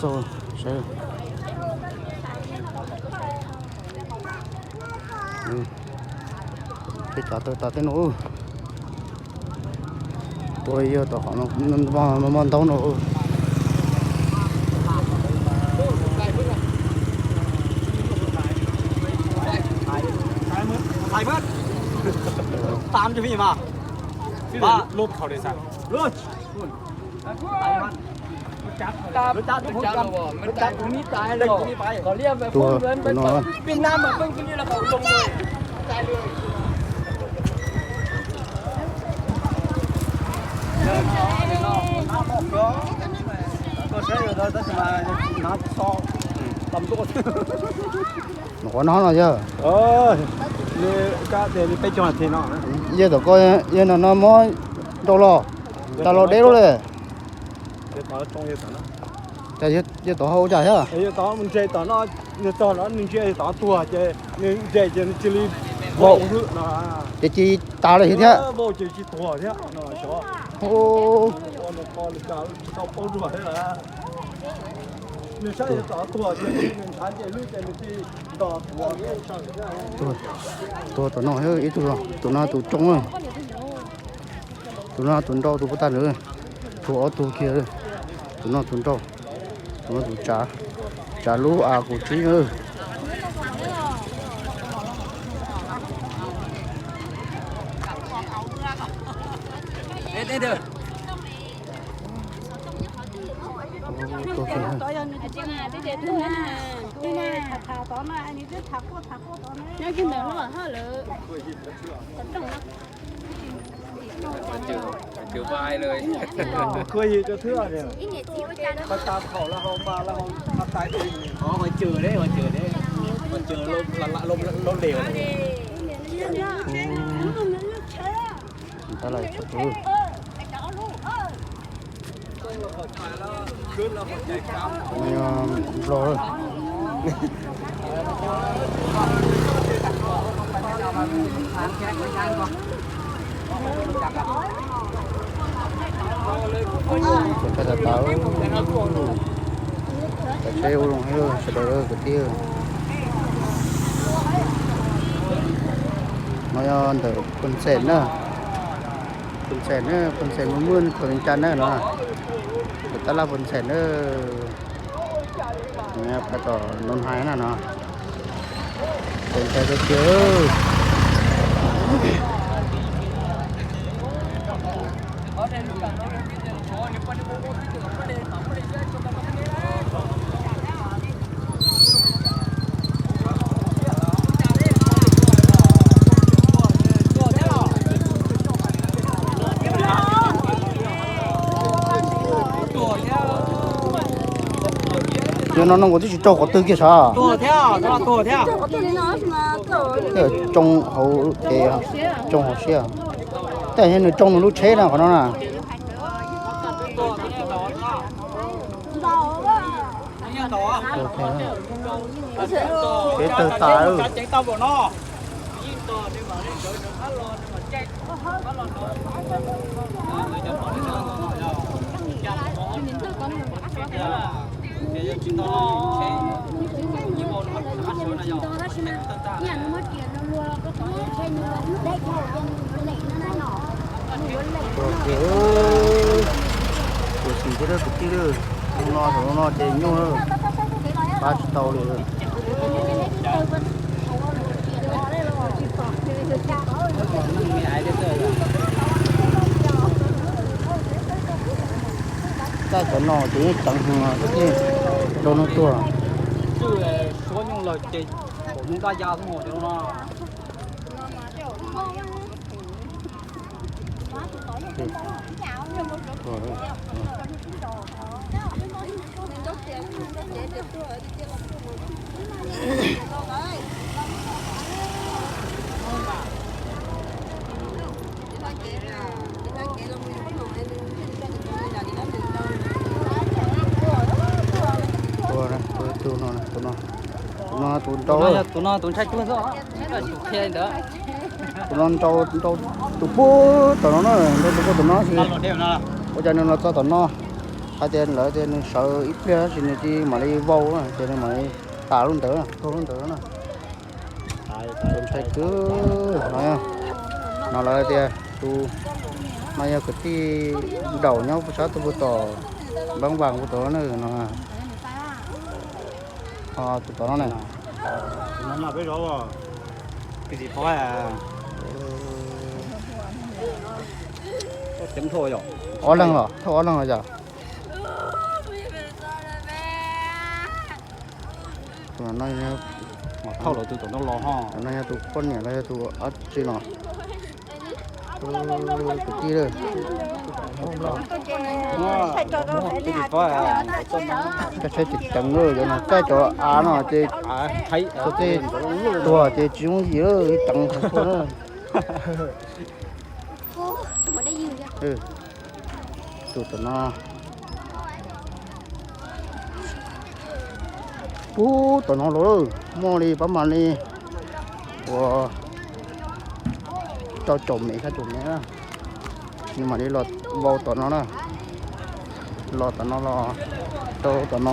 Xauj saib. Tej tsav taw tas tej no. Ua yog tom qhov no muaj ntaub no. Tua tus no. Nws qhuav no no yog. Yog tom ko, yog no no muab nrau los, tas los deb lawm. Cas yog tom hauv cas thiab? Nws tog no, nws ntsia tom tuag ces nws nres ces nws cia li vau, ces cia li tas lawm thiab. Tuag tom no ib tug, tus no tus tsoo. Tus no tus nrau tus puag ta nws, tshuav ob tug kiag. Tus no tus nrau, tus no tus tsav, tsav lub a kaum tsib. Nplog. Tau tas tas, tas tsheb ua zoo sawv daws kwv tij. No yog ntawm Phoos Xees na. Phoos Xees na, Phoos Xees Muas Muas thaum Vias Cas na no. Tab laj Phoos Xees na. Pais tom Noo Hais na no. Phoos Xees tiag tiag. Yog no no kuv twb tsis raug qhov twg kiag sav. Tej tsoo hauv, tsoo hauv siab. Tej yog nws tsoo nws lub tsheb na qhov no na. Tsheb tawg tas. Tus xis thiab kwv tij, hnub no saum no ces nyuaj, pab tsis tau li. Tab tom no ces yeej ceev heev, rau no tuag. Tus no, tus no, tus no, tus no, tus no, tus no, tus no, tus no, tus ntshai cuag xwb, tus no nrau, nrau tus puag tom no na, nrau tus puag tom no xwb. Ua cas nws los txog tom no? Hais tias lawv tias nws sawv ib pliag tab sis nws tsis mam li vau na, ces nws mam li tas lub ntawd, tuag lub ntawd na. Tus ntshai kwv no, no lawv tias tus no yog kwv tij Daum nyob sab tus puag tom Npab Vas puag tom na no. Ho tus tom no ne, ob leeg los, thauj ob leeg los yog. Tus no yog tus poj niam los yog tus dab tsi no? Tus tij, caij tsheb ceev ceev, yuav no caij cov av no ces tus tij tuag ces tsis yooj yim lawm, ceev heev tuaj na. Tus tom no, pub tom no los muaj li pab mam li uas rau caum mev, xya caum mev na. Nws mam li los vau tom no na. Los tom no los rau tom no.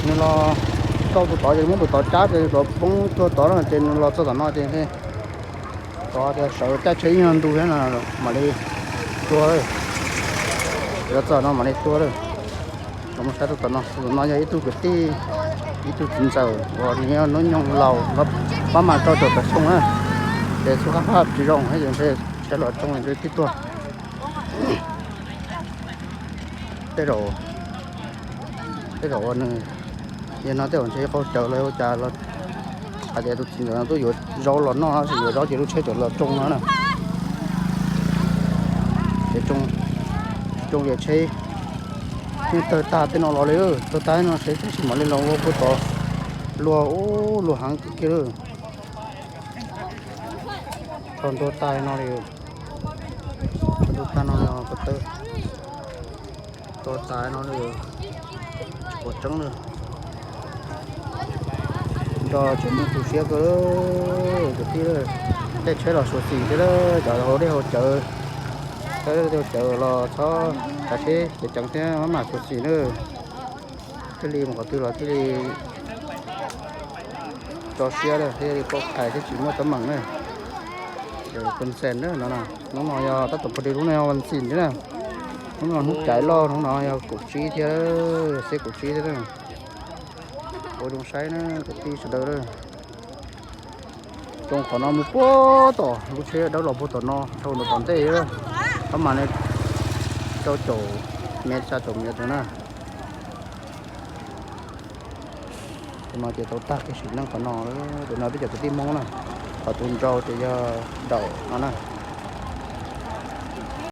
Nws los tau tus tod ces muab tus tod cab ces tus tod poob tuag tod na, ces nws los txog tom no ces tod tias sawv caij tsheb ib nyuag ntu thiab no mam li tuag. Yuav txog no mam li tuag lawm. Los mus saib rau tom no, tus no yog ib tug kwv tij, ib tug txiv ntxawm uas nws yog hnub nyoog laus, pab mas rau caum tawm xyoo na, ces xub qab phaj tsis zoo, ces ntshe saib los tsoo ntshe twb tuag. Tej zaum, tej zaum uas nws, yog no tej zaum ntshe qaug cawv los ua cas los, hais tias tus txiv ntxawm no twb yuav zaub los noj tab sis yuav zaub ces lub tsheb tseem los tsoo no na. Ces tsoo, tsoo ces tsheb yeej tawg tag tej no los li, tawg tag no tsheb tab sis mam li los ua puag tod, luag ub luag heev kiag lawm. Tso ntua tag no li, tso ntua tag no li, ko taw, tso tag no li, puas tseeb lawm. Nrog tsev neeg tu siab kawg, kwv tij, caij tsheb los suav xim thiab lawm, cov hauv dej hauv cawv, caij dej hauv cawv los txhob, kav tseb ceev ceev thiab maj mam suav xim na. Thiaj li mus qhov twg los thiaj li tso siab thiaj li pom qhais thiab tsis muaj teeb meem na. Ces tus ntxhais na no, hnub no yog tab tom pw li, hnub no yog vas xim thiab na. Hnub no hnub caiv loj, hnub no yog kaum tsib thiab, xiab kaum tsib thiab na. Ua zoo saib na kwv tij sawv daws. Tsoo qhov no mus puag tom lub tsheb dawb los puag tom no dhau ntawm tom ntej, pab mas rau caum mev, xya caum mev ntawd na. Tus no ces tau tag kiag sim neej qhov no, tus no peb cov kwv tij Hmoob na, qhov tus nrau ces yog Daum no na.